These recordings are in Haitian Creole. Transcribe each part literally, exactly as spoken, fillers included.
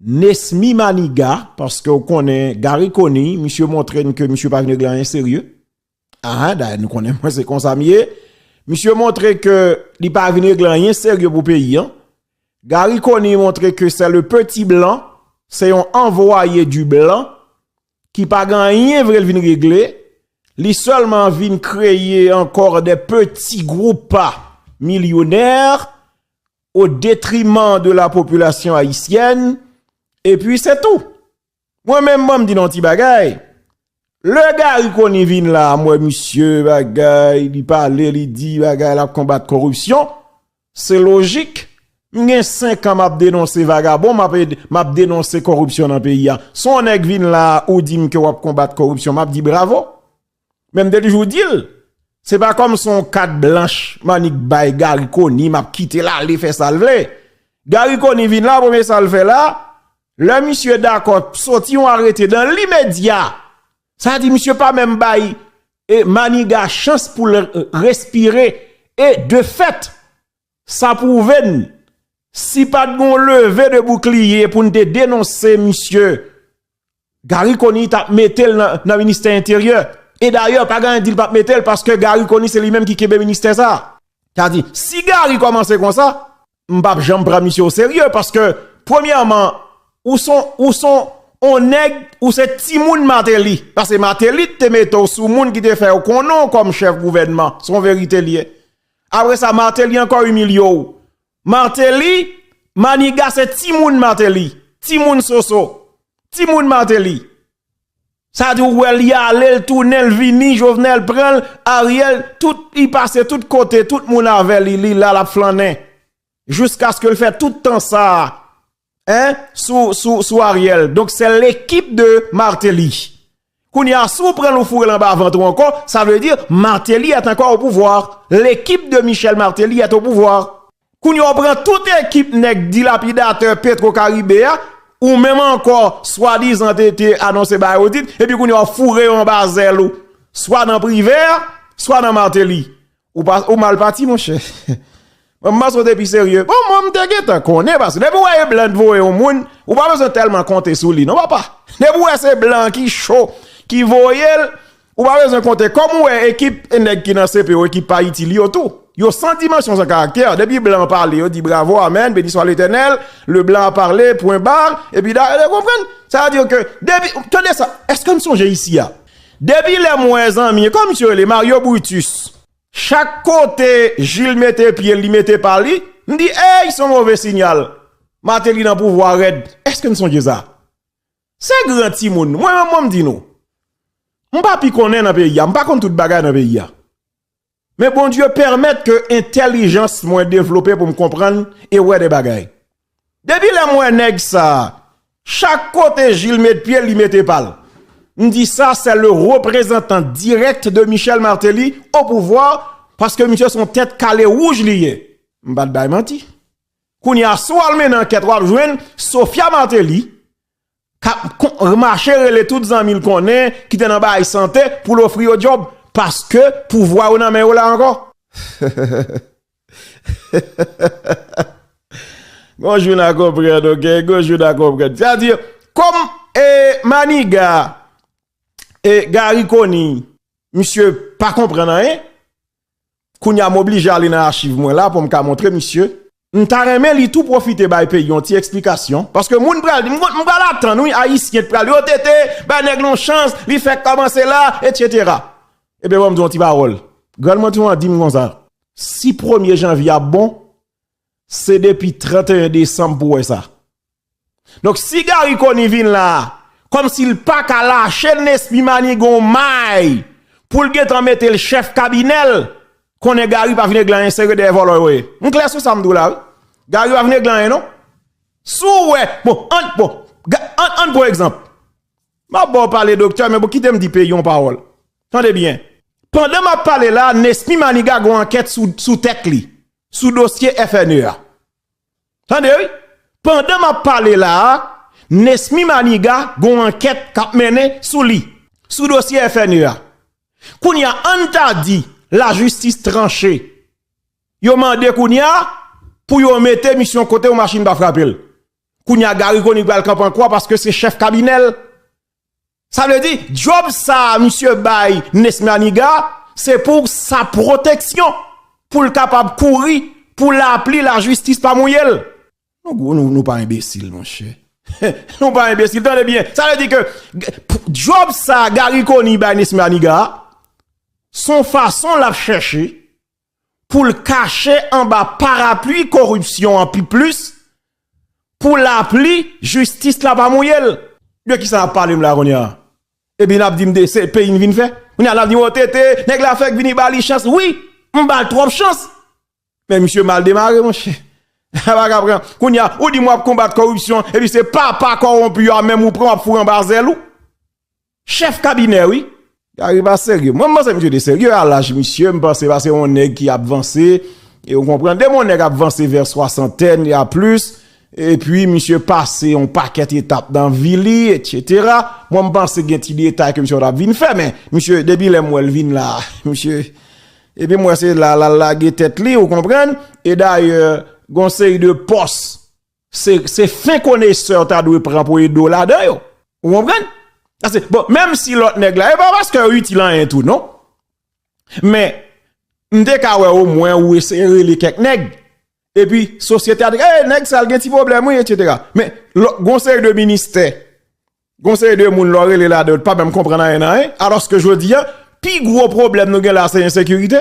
Nesmy Maniga, paske w konnen Garry Conille, misye montre n ke misye pa vin regle anyen serye. Aha, dayè nou konnen mwen se konsa m ye. Misye montre ke li pa vin regle anyen serye pou peyi an. Garry Conille montre ke se le petit blanc, se yon anvwaye di blan ki pa gen anyen vre l vin regle. Li sèlman vin kreye ankò de peti gwoup milyonè o detriman de la popilasyon ayisyèn. Epi se tou. Mwen menm, ban m di n yon ti bagay. Lè Garry Conille vin la, m wè misye bagay, li pale, li di bagay, l ap konbat koripsyon. Se lojik. M gen senk an m ap denonse vagabon, m ap ed-, m ap denonse koripsyon nan peyi a. Si yon nèg vin la, ou di m ke w ap konbat koripsyon, m ap di bravo. Men m te toujou di l, se pa kòm se yon kat blanch Maniga bay Garry Conille, m ap kite l ale fè sa l vle. Garry Conille vin la, premye sa l fè la, lè misye dakò soti yon arete dan limedya, sa di misye pa menm bay e Maniga chans pou l respire. E de fèt, sa pwouve n, si pa t gen yon leve de boukliye pou n te denonse misye, Garry Conille t ap mete l nan, nan ministè enteryè. E dayè, pa gen anyen di l p ap mete l, paske Garry Conille se li menm ki kenbe ministè sa. Sa di, si Garry kòmanse konsa, m p ap janm pran misye o serye, paske, premyèman, ou se yon, ou se yon nèg, ou se timoun Martelly. Paske Martelly te mete w sou moun ki te fè yo konnen w kòm chèf gouvènman. Se yon verite l ye. Apre sa, Martelly ankò imilye w. Martelly, Maniga se timoun Martelly. Timoun Soso. Timoun Martelly. Sa di w wè li ale, l tounen, l vini, Jovenel pran l, Ariel, tout, li pase tout kote, tout moun avè li, li la, l ap flannen. Jiskaske l fè tout tan sa a, en, sou, sou, sou Ariel. Donk, se lekip de Martelly. Kounye a, si w pran l ou foure l anba vant ou ankò, sa vle di Martelly est encore au pouvoir. L'équipe de Michel Martelly est au pouvoir. Kounye a, w pran tout ekip nèg dilapidatè Petro Caribe a, ou menm ankò, swadizan te, te anonse bagay odit, epi kounye a, w foure yo anba zèl ou, swa nan Privert, swa nan Martelly. Ou pa, ou mal pati, monchè. Mwen, m panse w te pi serye. Bon, mwen, m te gentan konnen, paske depi w wè e blan t voye yon moun, ou pa bezwen tèlman konte sou li, non, papa. Depi w wè se blan ki cho, ki voye l, ou pa bezwen konte. Kòm ou wè ekip nèg ki nan C P O, ekip pa itil yo tou. Yo san dimansyon, san karaktè. Depi blan pale, yo di bravo, amèn, béni soit l'Éternel, le blanc a parlé, point barre, epi da, ou konprann? Sa vle di ke, depi, tande sa, èske n sonje isi a? Depi lè m wè zanmi, kòman misye rele, Mario Brutus, chak kote Jil mete pye l, li mete pa li, m di, ey, se yon move sinyal. Martelly nan pouvwa rèd. Èske n sonje sa? Se gran timoun. Mwen menm, mwen, m di nou. M pa pi konnen nan peyi a. M pa konn tout bagay nan peyi a. Men Bondye pèmèt ke entèlijans mwen devlope pou m konprann e wè de bagay. Depi lè m wè nèg sa a, chak kote Jil met pye l, li mete pa l. M di sa, c'est le représentant direct de Michel Martelly au pouvoir, paske misye se yon tèt kale wouj li ye. M pa t bay manti. Kounye a, si w al mennen ankèt, w ap jwenn Sophia Martelly k ap kon-, mache rele tout zanmi l konnen ki te nan bagay sante pou l ofri yo djòb, paske pouvwa yo nan men yo la ankò. Gon jou n a konprann, oke? Gon jou n a konprann. Sa di, kòm, e, Maniga, e, Garry Conille, misye pa konprann anyen, kounye a m oblije ale nan achiv mwen la pou m ka montre misye. M ta renmen li tou pwofite bay peyi yon ti eksplikasyon, paske moun pral di, m, m pral atann, wi, Ayisyen t pral, yo tete, bay nèg la yon chans, li fèk kòmanse la, etsetera. Ebyen, ban m di yon ti pawòl. Grann mwen tou an di m konsa, si premye janvye ap bon, se depi trannteyen desanm pou wè sa. Donk, si Garry Conille vin la a, kòmsi l pa ka lache Nesmy Maniga yon may pou l gentan mete l chèf kabinè l, konnen Garry pa vin regle anyen serye dèyè vòlò yo ye. M klè sou sa m di w la, wi. Garry pa vin regle anyen, non. Si w wè, bon, ann, bon, ga-, ann, ann pran egzanp. M ap ba w pale, doktè, men bon, kite m di peyi yon pawòl. Tande byen. Pandan m ap pale la, Nesmy Maniga gon ankèt sou, sou tèt li, sou dosye F N E a. Tande, wi. Pandan m ap pale la a, Nesmy Maniga gon ankèt k ap mennen sou li, sou dosye F N E a. Kounye a, ann ta di, lajistis tranche. Yo mande kounye a pou yo mete misye yon kote yon machin pa frape l. Kounye a Garry Conille pral kanpe an kwa paske se chèf kabinè l. Sa vle di, djòb sa a misye bay Nesmy Maniga, se pou sa pwoteksyon, pou l kapab kouri, pou lapli lajistis pa mouye l. Nou, nou, nou pa enbesil, monchè. Nou pa enbesil, tande byen. Sa vle di ke djòb sa a Garry Conille bay Nesmy Maniga, se yon fason l ap chèche pou l kache anba parapli koripsyon an pi plis, pou lapli jistis la pa mouye l. De kisa n ap pale m la kounye a? Epi n ap di m de se peyi n vin fè. Kounye a n ap di m o tete, nèg la fèk vini ba li chans. Wi, m ba l twòp chans. Men misye mal demare, monchè. Sa pa ka pran. Kounye a, ou di m w ap konbat koripsyon, epi se papa kòwonpi yo a menm ou pran w ap foure anba zèl ou. Chèf kabinè, wi. Garry pa serye. Mwen, m panse misye te serye a laj misye. M panse, pase yon nèg ki ap vanse. E ou konprann, depi yon nèg ap vanse vè swasantèn e a plis, epi misye pase yon pakèt etap nan vi li, etsetera. Mwen, m panse gen ti detay ke misye t ap vin fè, men misye, depi lè m wè l vin la, misye, epi m wè se la, l al lage tèt li, ou konprann? E dayè, gon seri de pòs se, se fen konesè ta dwe pran pou ede w ladan yo. Ou konprann? Paske, bon, menm si lòt nèg la, e pa paske yo itil anyen tou, non. Men, m te ka wè omwen ou eseye rele kèk nèg. Epi, sosyete a di, e, nèg sa l gen ti pwoblèm, wi, etsetera. Men, lò, gon seri de ministè, gon seri de moun lè w rele ladan yo, pa menm konprann anyen nan anyen. Alòske jodi a, pi gwo pwoblèm nou gen la, se ensekirite.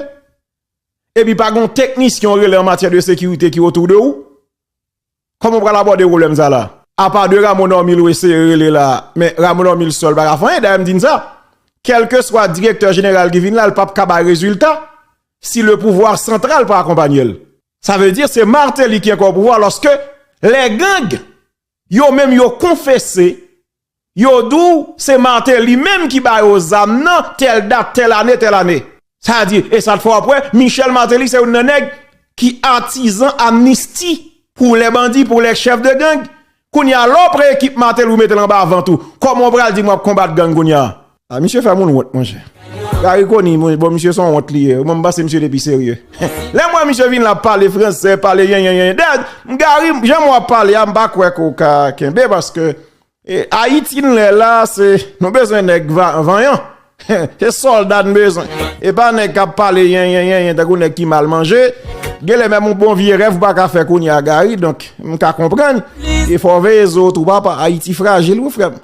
Epi pa gon teknisyen w rele an matyè de sekirite ki otou de ou. Kòman w pral abòde pwoblèm sa la? Apa de Rameau Normil ou eseye rele la, men Rameau Normil sèl pa ka fè anyen, dayè m di n sa. Kèlkeswa direktè jeneral ki vin la, l p ap ka bay rezilta si le pouvwa santral pa akonpanye l. Sa vle di se Martelly ki ankò o pouvwa lòske lè gang yo menm yo konfese, yo di w se Martelly menm ki ba yo zam nan tèl dat, tèl ane, tèl ane. Sa di, e sa t fè w ap wè, Michel Martelly se youn nan nèg ki atizan amnisti pou lè bandi, pou lè chèf de gang. Kounye a, lè w pran ekip Martelly ou mete l anba vant ou, kòman w pral di m w ap konbat gang kounye a? A, misye fè moun wont, monchè. Garry Conille, bon, misye se yon wont li ye. Mwen, m panse misye te pi serye. Lè m wè misye vin la pale fransè, pale yenyen, yenyen. Dayè, Garry, jan w ap pale a, m pa kwè ke w ka kenbe, paske e, Ayiti n lè la, se, nou bezwen nèg va, vanyan. Se sòlda n bezwen. E pa nèg k ap pale yenyen, yenyen, tankou nèg ki mal manje. Genlè menm yon bon vye rèv ou pa ka fè kounye a, Garry. Donk, m ka konprann. E fò w veye zo tou, papa. Ayiti frajil, wi, frè m.